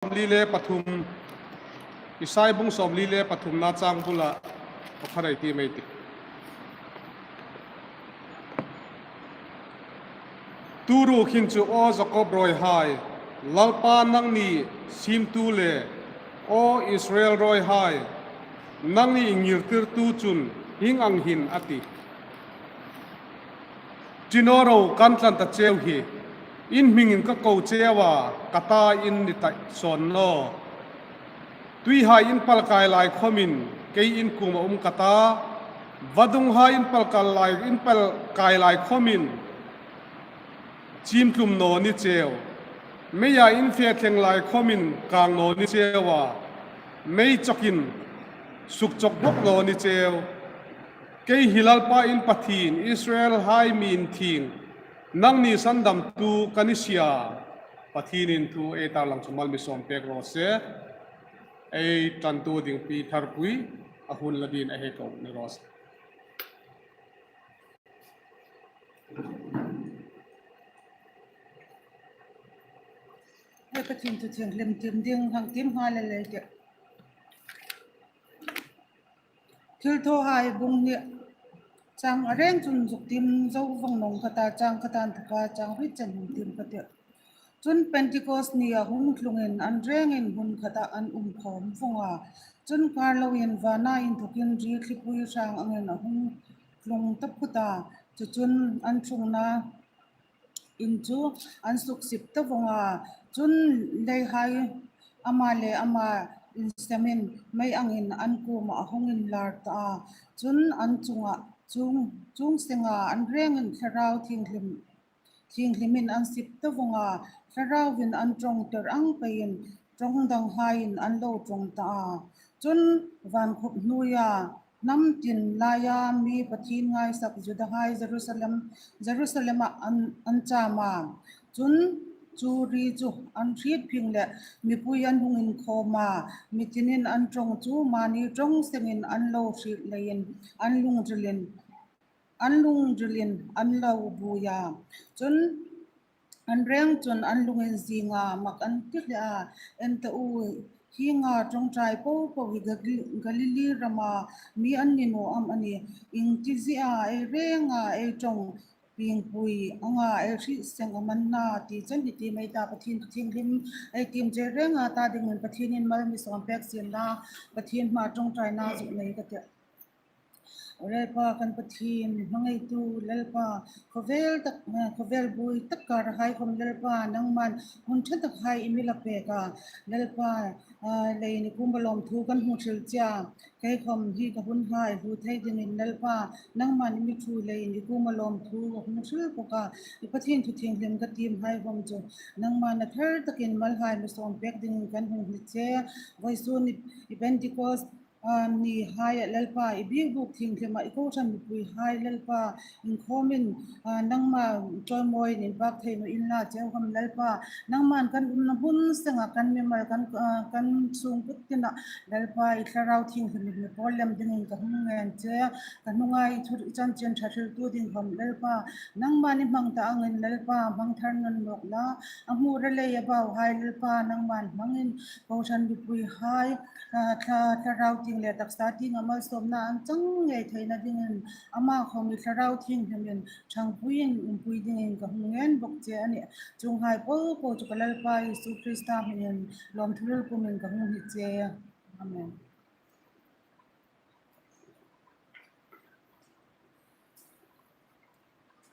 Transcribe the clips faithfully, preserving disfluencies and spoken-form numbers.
sawmli le pathum, Isai bung sawmli le pathumna chang bula pakhat ei tiem ei tih. Tu ruok hin chu, aw Jakob rawihai, Lalpa nangni siemtu le, aw Israel rawihai, nangni inngirtirtu chun hieng ang hin a tih: Ṭi naw ro, kan tlan ta cheu hi, in hmingin ka ko cheu a, ka ta in ni ta sawn naw. Tuihai in pal kai lai khawmin kei in kuomah um ka ta, vadunghai in pal kai lai, in pal kai lai khawmin chim tlum naw ni cheu. Meia in fe thleng lai khawmin kang naw ni cheu a, mei chawkin suk chawk bawk naw ni cheu. Kei hi Lalpa in Pathien, Israelhai mi inthieng, nangni sandamtu ka ni si a. Pathienin thu ei tarlang chu mal mi sawm pek raw se. Ei ṭantu ding Pi Tharpui a hun la dingin a hei ko ni raw se. Hei, Pathien thu thienghlim tiem ding hang tiem nghal lei lei teh. Thilthawhai bung hni, chang a reng chun zuk tiem zo vong naw ning ka ta, chang khata inthoka chang riet chen hung tiem ka tih. Chun Pentecost nia hung tlungin an rengin hun khata an um khawm vong a. Chun kar loin vana inthokin ri thlipui hrang angin a hung tlung ta phut a. Chu chun an ṭhungna in chu an suksip ta vong a. Chun leihai ama le ama insemin mei angin an kuomah a hung inlar ta a. Chun an chunga chung, chung senga an rengin Thlarau Thienghlim, Thienghlimin an sip ta vong a. Thlarauin an ṭawngtir ang peiin ṭawng danghaiin an lo ṭawng ta a. Chun van khup hnuoia hnam tin laia mi Pathien ngaisak Judahai Jerusalem, Jerusalema an, an cham a. Chun chu ri chu an hriet phing leh mipui an hung inkhawm a, mi tinin an ṭawng chu mani ṭawng sengin an lo hriet leiin an lungrilin, an lungrilin an lo buoi a. Chun an reng chun an lungin zing a, mak an ti hle a, en ta u, hienga ṭawngṭai popo hi Gal-, Galili rama mi an ni naw am a nih? Ieng ti zia ei renga ei ṭawng piengpui anga ei hriet seng am a na ti chen hi tiem ei ta, Pathien thu thienghlim ei tiem che renga ta dingin Pathienin mal mi sawm pek sien la, Pathien hmaa ṭawngṭaina zuk nei ka tih. Lalpa kan Pathien, hmangaitu Lalpa, khawvel tak, eh, khawvel buoi tak karhai khawm Lalpa, nangman hun ṭha takhai i mi la pek a. Lalpa, ah, leiin i kuoma lawmthu kan hung hril che a. Kei khawm hi ka hunhai hlu thei dingin Lalpa, nangman i mi ṭhuoi leiin i kuoma lawmthu ka hung hril bawk a. I Pathien thu thienghlim ka tiemhai khawm chu nangman a thar takin malhai mi sawm pek dingin kan hung hni che. Vawisun i, i Pentecost, ah, nihai Lalpa, i biekbuk thienghlima i kohran mipuihai Lalpa, inkhawmin, ah, nangma chawimawiin inpak thei naw inla cheu khawm Lalpa, nangman kan umna hmun senga kan mimal kan, ah, kan sungkuo tina Lalpa i Thlarau Thienghlimin mi pawl lem dingin ka hung ngen che. Ka hnunga i thu i chanchin ṭha hriltu ding khawm Lalpa, nangman i hmang ta angin Lalpa, hmang thar nawn nawk la, a hmur a lei a bauhai Lalpa, nangman hmangin kohran mipuihai, ah, thla, thlarau tieng le taksa tienga malsawmna an chang ngei theina dingin ama khawm i Thlarau Thienghlimin ṭhangpuiin umpui dingin ka hung ngen bawk che a nih. Chuonghai popo chu ka Lalpa Isu Krista hmingin lawmthu hril pumin ka hung hni che. Amen.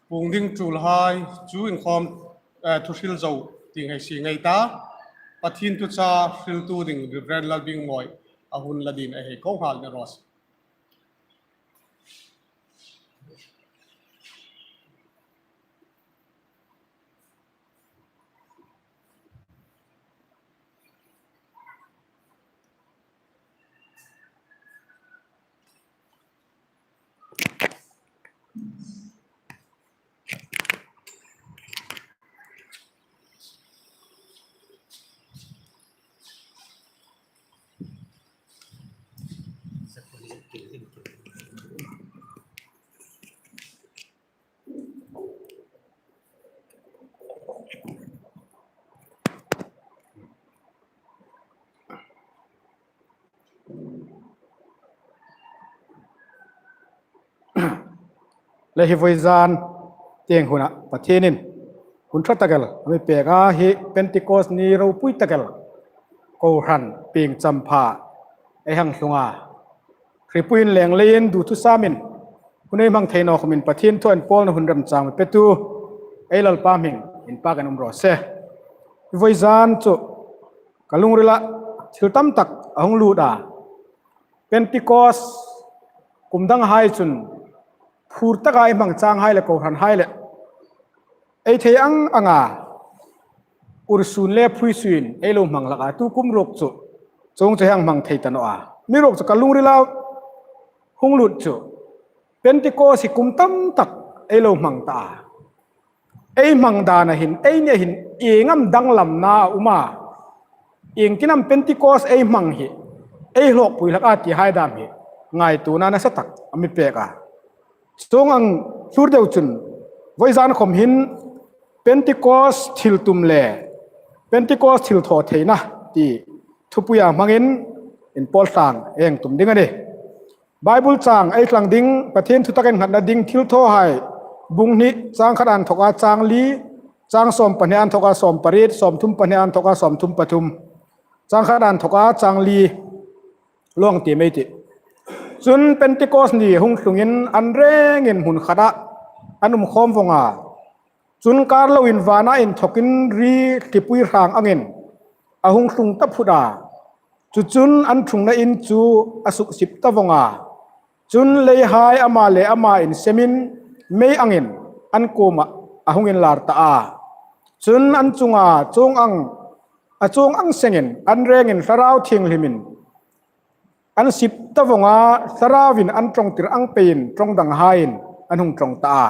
Puong ding ṭulhai chu inkhawm, eh, thu hril zo tieng hei sie ngei ta. Pathien thu chang hriltu ding Reverend Lalbingmawi a hun la dingin a hei ko nghal ni raw se. Le hi vawizan tieng huna Pathienin hun ṭha tak el a mi pek a, hi Pentecost ni ropui tak el kohran pieng champha ei hang tlung a, hripuiin leng leiin duthusam in hun ei hmang thei naw khomin Pathien thu inpawlna hun remchang mi petu ei Lalpa hmingin inpakin um raw se. Hi vawizan chu ka lungrila thil tam tak a hung lut a. Pentecost kum danghai chun phur taka ei hmang changhai le kohranhai le ei thei ang anga ursun le phuisuin ei lo hmang hlak a, tu kum ruok chu chuong chu hang hmang thei ta naw a. Amiruokchu ka lungrila hung lut chu Pentecost hi kum tam tak ei lo hmang ta a. Ei hmang dana hin, eini hin ieng am danglamna a um a, iengtin am Pentecost ei hmang hi ei hlawkpui hlak a tihai dam hi ngaituona nasa tak a mi pek a. Chuong ang hlur deu chun vawizan khom hin Pentecost thiltum le Pentecost thilthawtheina ti thupuia hmangin inpawl tlang ei hang tum ding a nih. Bible chang ei tlang ding, Pathien thutak innghatna ding Thilthawhai bung hni chang khat a inthoka chang li, chang sawm pahni a inthoka sawm pariet, sawm thum pahni a inthoka sawm thum pathum, chang khat a inthoka chang li, lo hang tiem ei tih. Chun Pentecost ni hung tlungin an rengin hmun khata an um khawm vawng a. Chun kar loin vana inthokin ri hlipui hrang angin a hung tlung ta phut a. Chu chun an ṭhungna in chu a suksip ta vawng a. Chun leihai ama le ama insemin mei angin an kuomah a hung inlar ta a. Chun an chunga chuong ang, a chuong ang sengin an rengin Thlarau Thienghlimin an sip ta vawng a, Thlarauin an ṭawngtir ang peiin ṭawng danghaiin an hung ṭawng ta a.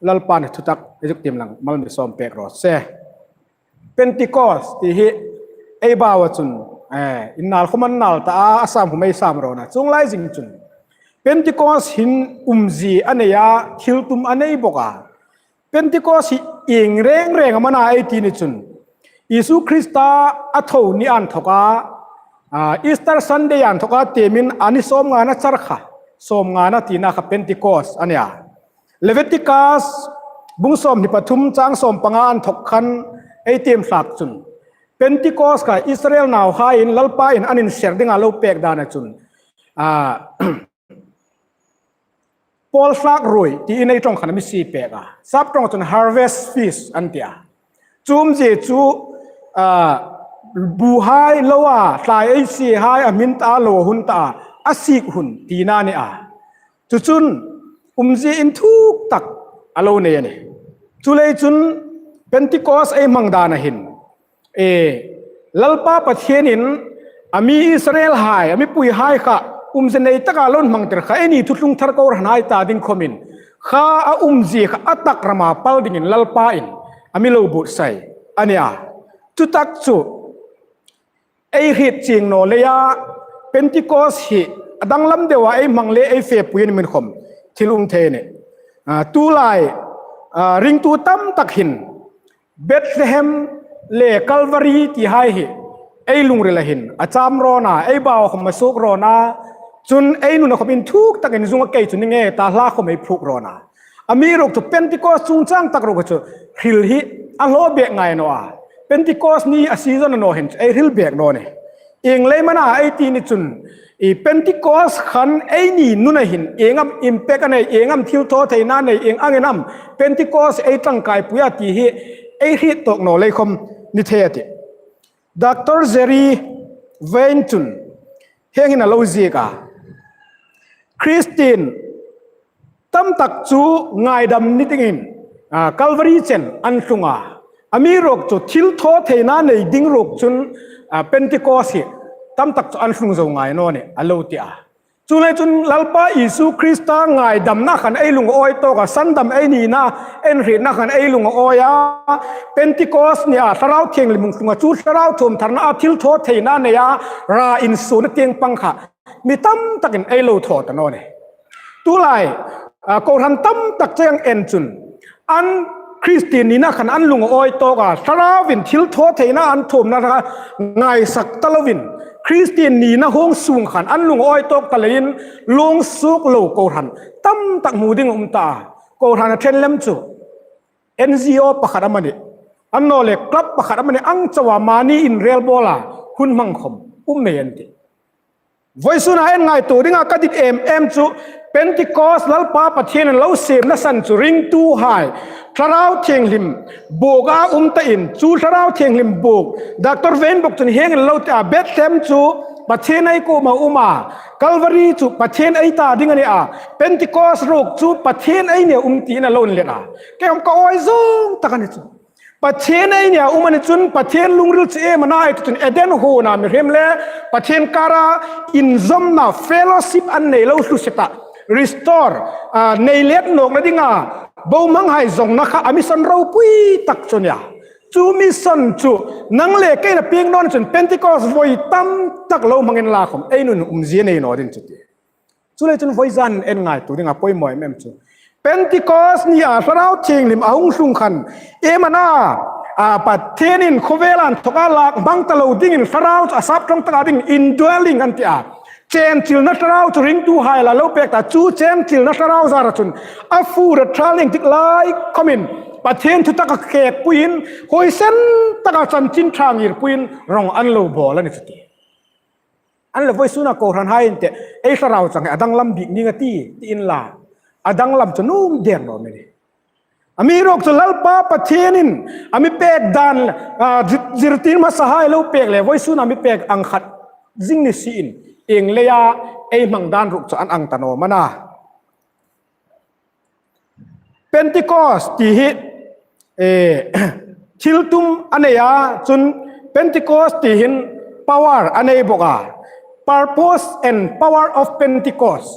Lalpan thutak ei zuk tiem lang mal mi sawm pek raw se. Pentecost ti hi ei bau a chun, eh, innal khom an nal ta a, a sam khom ei sam rawn a. Chuong lai zing chun Pentecost hin umzie a nei a, thiltum a nei bawk a. Pentecost hi ieng reng reng am a na ei ti ni chun, Isu Krista a tho ni a inthoka, a, Easter Sunday a inthoka tiemin a ni sawmngana char kha, sawmngana tina kha Pentecost a nih a. Leviticus bung sawmhni pathum chang sawm panga a inthok khan ei tiem hlak chun, Pentecost kha Israel nauhaiin Lalpain an inser dinga lo pek dana chun, a, pawl hlak ruoi tiin ei ṭawng khan a mi sie pek a. Sap ṭawng chun harvest feast an ti a. Chu umzie chu, a, buhai loa tlai ei siehai a hmin ta a, lo hun ta a, a sik hun tina a nih a. Chu chun umzie inthuk tak a lo nei a nih. Chuleiin chun Pentecost ei hmang dana hin, e, Lalpa Pathienin a mi Israelhai, a mipuihai kha umzie nei taka lo hmangtir kha eini thuthlung thar kohranhai ta ding khomin kha a umzie kha a tak rama pal dingin Lalpain a mi lo buotsai a nih a. Chu tak chu ei hriet chieng naw leia Pentecost hi a danglam deua ei hmang le ei fepui a ni min khom thil um thei a nih. A, tulai, a, ringtu tam tak hin Bethlehem le Calvary tihai hi ei lungrila hin a cham rawn a, ei bau khom a suok rawn a, chun ei nuna khom inthuk takin zunga kei chu ni nge ta hla khom ei phuok rawn a. Amiruokchu Pentecost chungchang tak ruok chu hril hi a hlaw bek ngai naw a. Pentecost ni a season a naw hin chu ei hril bek naw nih. Ieng leiin am a na ei ti ni chun, i Pentecost khan eini nuna hin ieng am impact a nei, ieng am thilthawtheina nei, ieng angin am Pentecost ei tlangkaipui a ti hi ei hriet tawk naw lei khom ni thei a tih. Doctor Jerry Vine chun hieng hin a lo ziek a. Christian tam tak chu ngaidam ni dingin, a, Calvary chen an tlung a. Amiruokchu thilthawtheina nei ding ruok chun, a, Pentecost hi tam tak chu an tlung zo ngai naw nih a lo ti a. Chuleiin chun Lalpa Isu Krista ngaidamna khan ei lung a awi tawk a, sandam ei nina, inhrietna khan ei lung a awi a. Pentecost nia Thlarau Thienghlim hung tlung a, chu Thlarau thuomtharna a thilthawtheina neia ra insuona tieng pang kha mi tam takin ei lo thaw ta naw nih. Tulai, a, kohran tam tak cheng en chun an Christian nina khan an lung a awi tawk a, Thlarauin thilthawtheina an thuomna kha ngaisak ta loin Christian nina hung sung khan an lung a awi tawk ta leiin lung suok lo kohran tam tak hmu ding um ta a. Kohran a ṭhen lem chu N G O pakhat amanih, annawleh club pakhat amanih, ang chauha mani inrel bawla hun hmang khom um mei an tih. Vawisuna ei ngaituo dinga ka dit em em chu Pentecost Lalpa Pathienin lo siemna san chu ringtuhai Thlarau Thienghlim buk a um ta in, chu Thlarau Thienghlim buk Doctor Weinberg chun hieng ang lo ti a, Bethlehem chu Pathien ei kuoma um a, Calvary chu Pathien ei ta ding a ni a, Pentecost ruok chu Pathien ei nia um tiin a lo inlet a. Kei khom ka awi zawng tak a ni chu. Pathien ei nia um a ni chun Pathien lungril chu iem a na ei ti chun Eden huona mihriem le Pathien kara inzawmna fellowship an nei lo hluset a, restore, a, nei let nawkna dinga bohmanghai zawngna kha a mission ropui tak chu a nia. Chu mission chu nang le kei a pieng naw a ni chun Pentecost voi tam tak lo hmang inla khom ei nun umzie nei naw ding chu ti. Chuleiin chun vawizan ei ngaituo dinga poimaw em em chu Pentecost nia Thlarau Thienghlim a hung tlung khan iem a na, a, Pathienin khawvela inthoka lak hmang ta lo dingin Thlarau chu a sap ṭawng taka ding indwelling an ti a. Chenchilna Thlarau chu ringtuhai la lo pek ta, chu chenchilna Thlarau zara chun a fur a ṭhal ning tik lai khomin Pathien thu taka khekpuiin huoisen taka chanchin ṭha ngirpuiin rawng an lo bawl a ni chu ti. Annawleh vawisuna kohranhai in te, ei thlarau chang hi a danglam bik ning a ti, ti inla, a danglam chu nuom der naw a ni. Amiruokchu Lalpa Pathienin a mi pek dan, a, zir-, zirtir hmasahai lo pek le, vawisuna a mi pek ang khat zing ni si in, ieng leia ei hmang dan ruok chu an ang ta naw am a na. Pentecost ti hi, eh, thil tum a nei a, chun Pentecost ti hin power a nei bawk a. Purpose and power of Pentecost.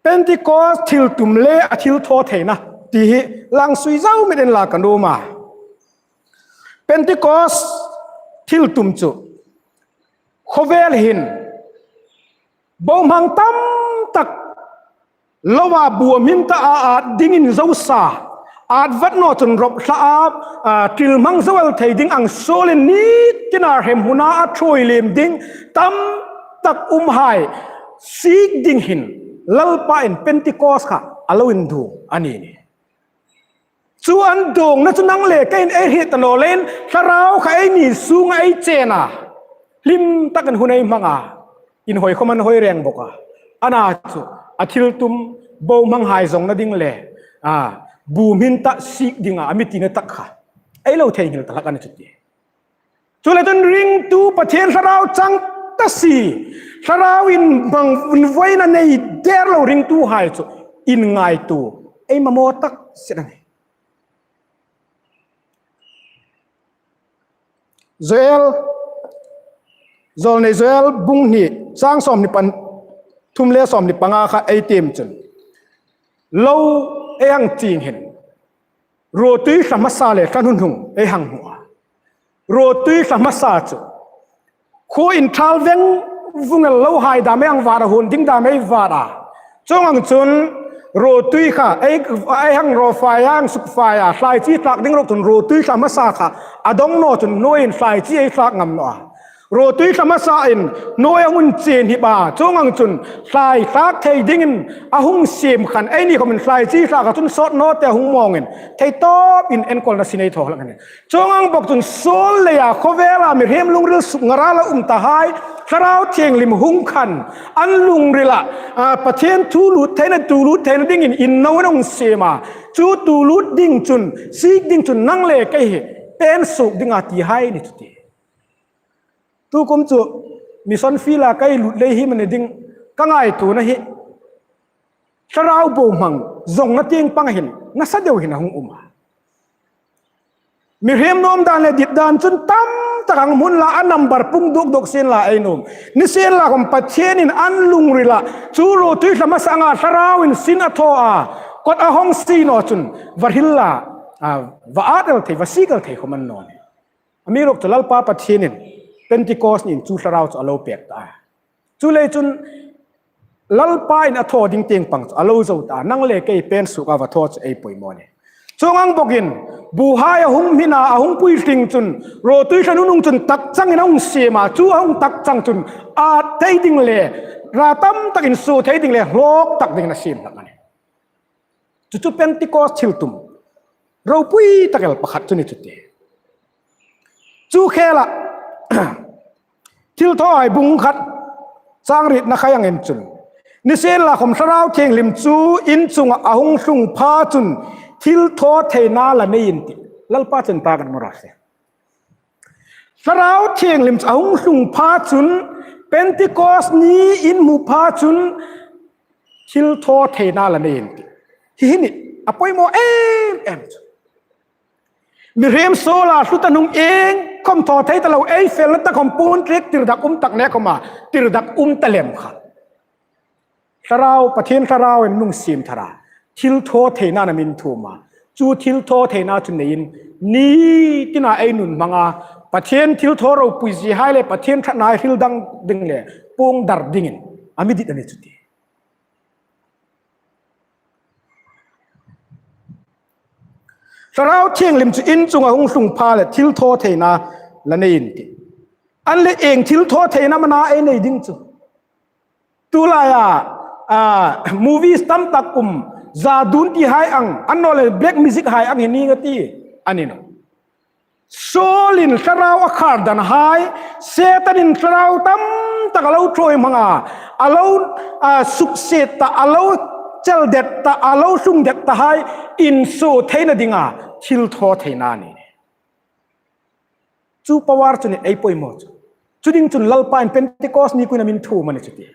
Pentecost thil tum le a thil thaw theina ti hi lang sui zau met inla ka nuom a. Pentecost thil tum chu khawvel hin bohmang tam tak loa bu hmin ta a at dingin zo sa, at vat naw chun rawp thla a, a, ṭil hmang zo el thei ding ang suolin ni tina hremhmuna a ṭhuoi lem ding tam tak umhai sik ding hin Lalpa'n Pentecost kha a lo induong a ni nih. Chu an dawngna chu nang le keiin ei hriet ta naw leiin thlarau kha eini sunga ei chen a, hlim takin hun ei hmang a, inhawi khom an hawi reng bawk a. Ana chu a thil tum bohmanghai zawngna ding le, a, bu hmin ta sik dinga a mi tina tak kha ei lo theinghil ta hlak a ni chu ti. Chuleiin ringtu Pathien thlarau chang ta si, thlarau inhmang invuina nei der lo ringtuhai chu inngaitu ei mamaw tak si a nih. Joel, Zawlnei Joel bung hni chang sawmhni pathum le sawmhni panga kha ei tiem chun lo ei hang ching hin ruotui thla hmasa le thla hnuhnung ei hang hmu a. Ruotui thla hmasa chu khuo inthal veng vung el lohai dam ei hang var a, huon ding dam ei var a. Chuong ang chun ruotui kha ei, ei hang raw fai a, hang suk fai a, thlai chi thlak ding ruok chun ruotui thla hmasa kha a dong naw chun hnuoiin thlai chi ei thlak ngam naw a. Ruotui thla hmasain hnuoi a hung chen hi ba, chuong ang chun thlai thlak thei dingin a hung siem khan eini khomin thlai chi thlak a chun sawt naw te a hung mawngin thei tawpin enkawlna sin ei thaw hlak a nih. Chuong ang bawk chun suol leia khawvela mihriem lungril suk ngara lo um tahai thlarau thienghlim hung khan an lungrila, a, Pathien thu lut theina, tu lut theina dingin inno an hung siem a. Chu tu lut ding chun, sik ding chun nang le kei hi pen suok ding a ti hai ni chu ti. Tukum chu mission field-a ka lut lei hi am a ni ding ka ngaituona hi thlarau bohmang zawngna tieng pang hin nasa deu hin a hung um a. Mihriem nuom dan le dit dan chun tam tak ang hmu inla, a number pung duk duk sien la ei nuom. Nisienlakhom Pathienin an lungrila chu ruotui thla hmasa anga thlarauin sin a thaw a, kawt a hawng si naw chun va hril la, a, va at el thei, va sik el thei khom a ni naw nih. Amiruokchu Lalpa Pathienin Pentecost niin chu thlarau chu a lo pek ta a. Chuleiin chun Lalpa'n a thaw ding tieng pang chu a lo zo ta a, nang le kei pen suoka va thaw chu ei poimaw a nih. Chuong ang bawkin buhai a hung hmin a, a hung puitling chun ruotui thla hnuhnung chun tak changin a hung siem a, chu a hung tak chang chun at thei ding le ra tam takin suo thei ding le hlawk tak dingin a siem hlak a nih. Chu chu Pentecost thiltum ropui tak el pakhat chu ni chu ti. Chu khela, Thilthawhai bung khat chang rietna khai angin chun, nisienlakhom Thlarau Thienghlim chu in chunga a hung tlung pha chun thilthawtheina la nei in ti. Lalpa chun ta kan ngawr a se. Thlarau Thienghlim chu a hung tlung pha chun, Pentecost ni in hmu pha chun thilthawtheina la nei in ti. Hi hi ni, a poimaw em em chu. Mihriem suola hluta hnung iengkhom thaw thei ta lo, ei felna ta khom puon tlik tirdak um tak ne khoma, tirdak um ta lem kha. Thlarau, Pathien Thlarauin nung siem thara, thilthawtheina a mi thuom a. Chu thilthawtheina chu neiin, ni tina ei nun hmanga, Pathien thilthaw ropuiziehai le Pathien ṭhatnahai hril dang ding le, puong dar dingin, a mi dit a ni chu ti. Thlarau Thienghlim chu in chunga hung tlung pha le thilthawtheina la nei in ti. An le ieng thilthawtheina am a na ei nei ding chu. Tulaia, a, movies tam tak um, jadun tihai ang, annawleh black music hai ang hi ning a ti, a ni naw. Suolin thlarau a khar dan hai, Setanin thlarau tam tak a lo ṭhuoi hmanga, a lo, a, suksiet ta, a lo chel det ta, a lo tlung det ta hai, insuo theina dinga, thilthawtheina a ni. Chu power chu ni ei poimaw chu. Chu ding chun Lalpain Pentecost ni kuoin a mi thuom a ni chu ti.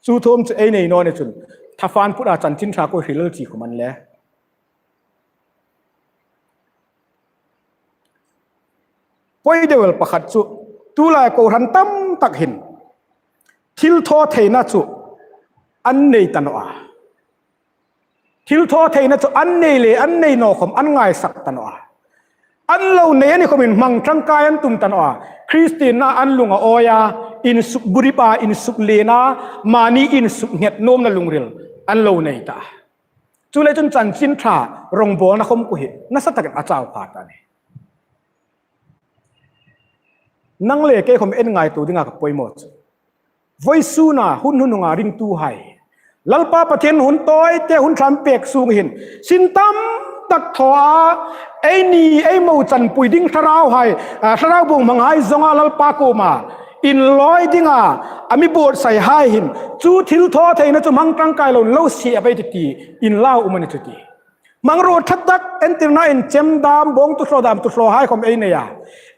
Chu thuom chu ei nei naw ni chun, thafan put a chanchin ṭha kuo hril chi khom an le. Poi deu el pakhat chu, tulai kohran tam tak hin, thilthawtheina chu an nei ta naw a. Thilthawtheina chu an nei le, an nei naw khom, an ngaisak ta naw a. An lo nei a ni khomin hmang ṭangkai an tum ta naw a. Kristien-a an lung a awi a, insuk burip a, insuk lien a, mani insuk nghet nuomna lungril an lo nei ta. Chuleiin chun chanchin ṭha, rongbawlna khom kuo hi, nasa takin a chau pha ta ni. Nang le kei khom ei ngaituo dinga ka poimaw chu. Voisuna hun hnunga ringtuhai. Lalpa Pathien hun tawite hun ṭha pek sung hin. Sin tam tak thaw a, eini, ei mo chanpui ding thlarauhai, a, thlarau bohmanghai zonga Lalpa kuoma. Inlawi dinga, a mi buotsaihai hin. Chu thilthawtheina chu hmang ṭangkai lo, lo sie a pei ti ti, inlau um a ni chu ti. Hmangruo ṭha tak, entirna inchem dam, bawng tu hlaw dam, tu hlawhai khom ei nei a.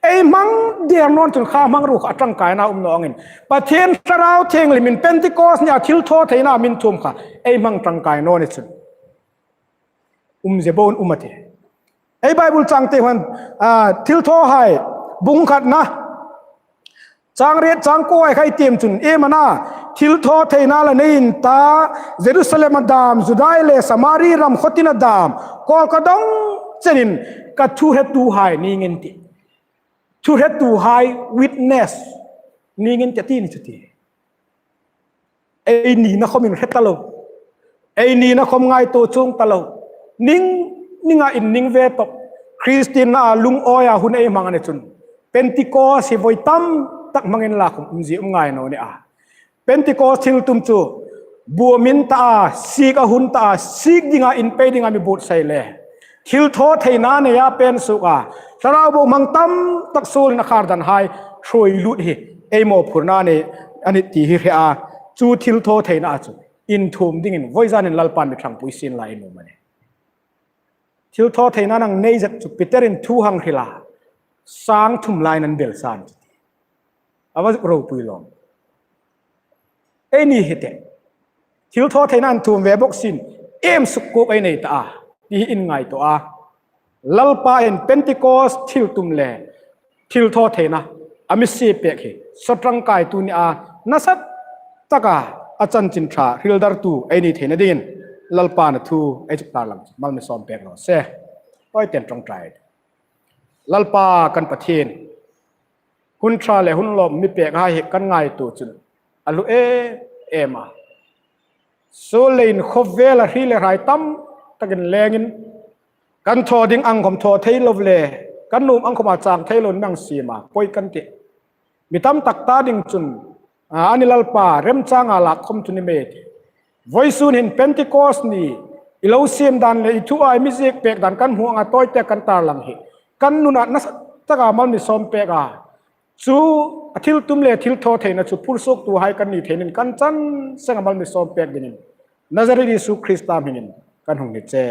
Ei hmang der naw ni chun kha hmangruo kha ṭangkaina um naw angin. Pathien Thlarau Thienghlimin Pentecost nia thilthawtheina a mi thuom kha. Ei hmang ṭangkai naw ni chun. Umzie boin um a ti. Ei Bible changte hmang, a, Thilthawhai, bung khatna. Chang riet chang kuohai kha ei tiem chun, iem a na, thilthawtheina la nei in ta, Jerusalem a dam, Juda le Samari ram khawtin a dam, kawlka dawng chenin ka thu hretuhai ning in ti. Thu hretuhai witness ning in ti a ti ni chu ti. Ei nina khom inhre ta lo. Ei nina khom ngaituo chuong ta lo. Ning, ninga inning ve tawp. Kristien-a lungawia hun ei hmang a ni chun. Pentecost hi voi tam tak hmang inla khom umzie um ngai naw ni a. Pentecost thiltum chu. Buomin ta a, sik a hun ta a, sik dinga inpei dinga mi buotsai le. Thilthawtheina neia pen suok a, thlarau bohmang tam tak suolin a khar dan hai, ṭhuoi lut hi, ei mawphurna ni, a ni ti hi hre a, chu thilthawtheina a chu, inthuom dingin, voizanin Lalpan mi ṭhangpui sien la ei nuom a nih. Thilthawtheina nang nei zet chu Peterin thu hang hril a, sang thum lai nan bel sa a ni chu ti. A va zuk ropui lawm. Eini hi te. Thilthawtheina inthuom ve bok sien. Iem suk kuok ei nei ta a. Ti hi in ngaituo a. Lalpa'n Pentecost thiltum le. Thilthawtheina. A mi sie pek hi. Saw ṭangkaitu ni a. Nasa taka a chanchin ṭha. Hril dartu. Ei ni theina dingin. Lalpa'n a thu. Ei chuk tar lang. Mal mi sawm pek lo se. Oi ten ṭawngṭai. Lalpa kan Pathien. Hun ṭha le hun lawm mi pekhai hi kan ngaituo chun a hlu em em a. Suol leiin khawvela hri le hrai tam takin lengin kan thaw ding ang khom thaw thei lo le kan nuom ang khoma chang thei lo ni ang siem a poi kan tih. Mi tam tak ta ding chun, a, a ni Lalpa, remchanga lak khom chu ni mei ti. Voisun hin Pentecost ni, I lo siem dan le i thu a mi ziek pek dan kan hmu anga tawi te kan tarlang hi kan nuna nasa taka mal mi sawm pek a. Chu a thil tum le thil thaw theina chu phur suoktuhai kan ni thei nin kan chan senga mal mi sawm pek dingin Nazareth Isu Krista hmingin kan hung ni che.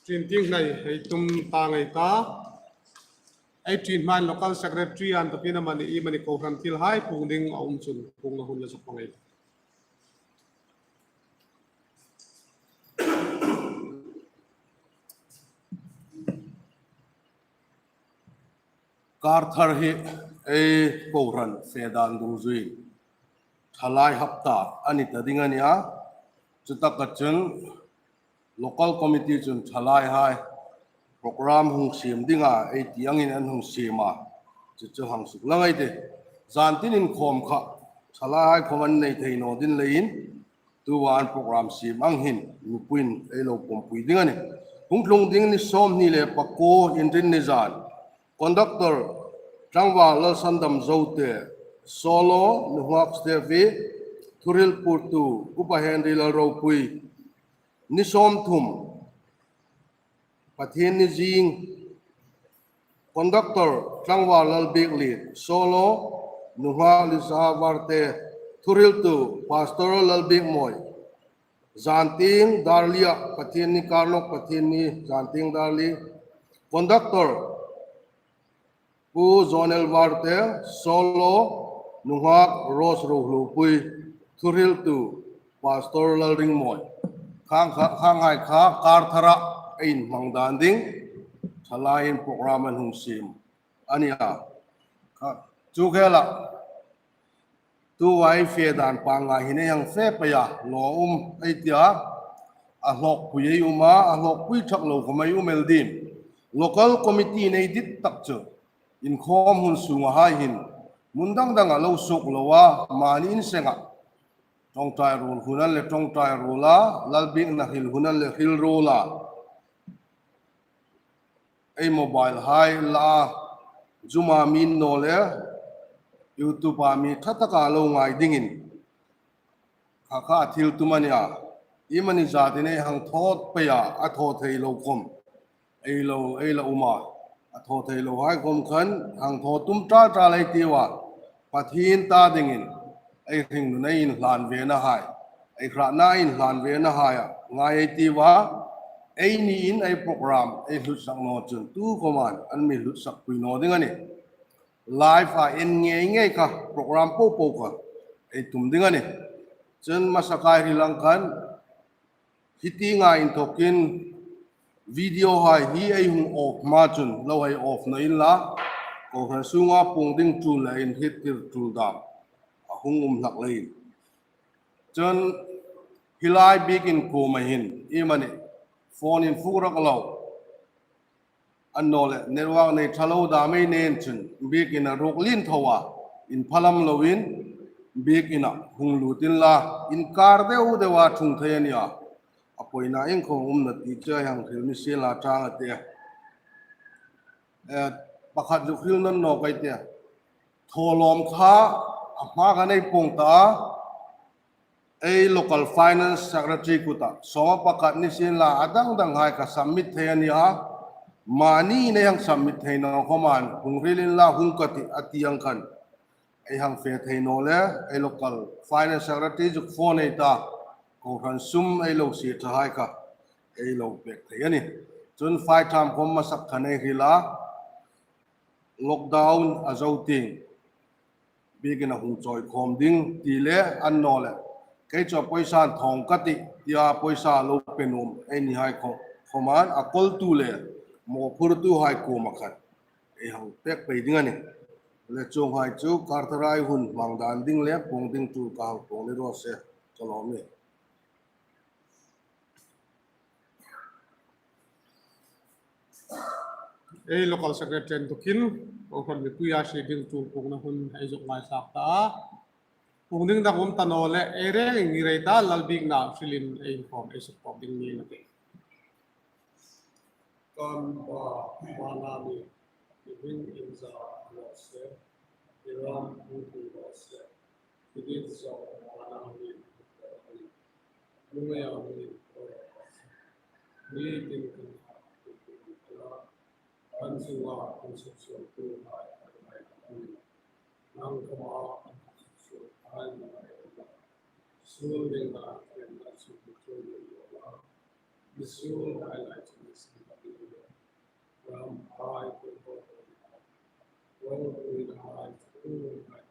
Tin ting nei, ei tum ta ngei ta. Ei ṭin hmain local secretary an takin amani, iemani kohran thilhai puong ding a um chun puongna hun la zuk hmang ei. Kar thar hi ei kohran fe dan dungzuiin thalai hapta a ni ta ding a nia. Chutaka chun local committee chun thalaihai program hung siem dinga ei ti angin an hung siem a. Chu chu hang suk lang ei tih. Zan tin inkhawm kha thalaihai khawm an nei thei naw ding leiin tuta an program siem ang hin mipuiin ei lo pumpui ding a nih. Hung tlung ding ni sawmhni le pakuo Inrinni ni zan. Conductor Tlangval Lalsandam Zote, solo, nunghak Stephy, thuhril purtu Upa Henry Lalropui. Ni sawmthum, Pathienni zing. Conductor Tlangval Lalbiekliet, solo, nunghak Lisa Varte, thuhriltu Pastor Lalbiekmawi. Zantieng dar lia Pathienni kar nawk, Pathienni zantieng dar li. Conductor Pu Zonel Varte, solo, nunghak Rose Rohlupui, thuhriltu Pastor Lalringmawi. Khang kha, khanghai kha kar thara ei inhmang dan ding thalaiin program an hung siem a nia. Kha, chu khela tuta ei fe dan pangngai hin ei hang fe pei a, lo um ei tia, a hlawkpui ei um a, a hlawkpui thak lo khawm ei um el ding. Local committee nei dit tak chu inkhawm hun sunga hai hin hmun dang danga lo suok lo a, mani in senga ṭawngṭai ruol hun an le ṭawngṭai ruol a, lalbiekna hril hun an le hril ruol a. Ei mobile hai la, Zoom-a mi naw le YouTube-a mi ṭha taka lo ngai dingin. Kha kha a thil tum a nia. Iemani zatin ei hang thaw pei a, a thaw thei lo khawm ei lo, ei la um a. A thaw thei lo hai khawm khan hang thaw tum ṭal ṭal ei tiu a. Pathien ta dingin ei hringnun ei inhlan vena hai, ei hratna inhlan vena hai a ngai ei tiu a. Einiin ei program ei hlutsak naw chun tu khawmin an mi hlutsakpui naw ding a nih. Live-a en ngei ngei kha program popo kha ei tum ding a nih. Chun hmasa kai hril ang khan hi tienga inthokin video hai hi ei hung off hma chun lo hei off naw inla, kohran sunga puong ding tul le inhriettir tul dam a hung um hlak leiin. Chun hi lai biekin kuoma hin iemani phone-in fuk rak lo, annawleh network nei ṭha lo dam ei nen chun biekin a ruok lien tho a, inphalam loin biekin a hung lut inla, inkar deu deu a ṭhung thei a nia. A poina iengkhawm um naw ti chu ei hang hril ni sien la ṭhang a tih. Eh, pakhat zuk hril nawn nawk ei tih. Thawlawm kha a hma khan ei puong ta a, ei local finance secretary kuta sawma pakhat ni sien la a dang dang hai kha submit thei a nia. Mani nei hang submit thei naw khawmin hung hril inla hung ka tih a ti ang khan ei hang fe thei naw le, ei local finance secretary zuk phone ei ta, kohran sum ei lo sie ṭha hai kha ei lo pek thei a nih. Chun fai tham khawm hmasak khan ei hril a, lockdown a zo tieng biekin a hung chawi khawm ding ti le annawleh kei chu a poisa an thawng ka tih tia poisa lo pe nuom ei ni hai khaw, khawmin a kawltu le mawphurtu hai kuoma khan ei hang pek pei ding a nih. Le chuonghai chu kar thara ei hun hmang dan ding le puong ding tul ka hang puong ni raw se, ka lawm e. Ei local secretary inthawkin kohran mipuia hriet ding tul puongna hun ei zuk ngaithlak ta a. Puong ding dang um ta naw leh ei rengin ngir ei ta, Lalbiekna hrilin ei inkhawm ei sukkhawm ding ni ei tih. Kan Pa, i hming inzak raw se, i ram hung tlung raw se, i dit zo, a nang mi, lungngai a mi, ni tin kan ha, tin kan ha, kan chunga kan suksuoltuhai, kan mai kan, nang khawma kan suksuolhai, nang mai kan, suol ding a, kan suksuol ding a, Israel hai lai chun Israel hai lai. Ram hai ko ko. Ro ui hai ko hai.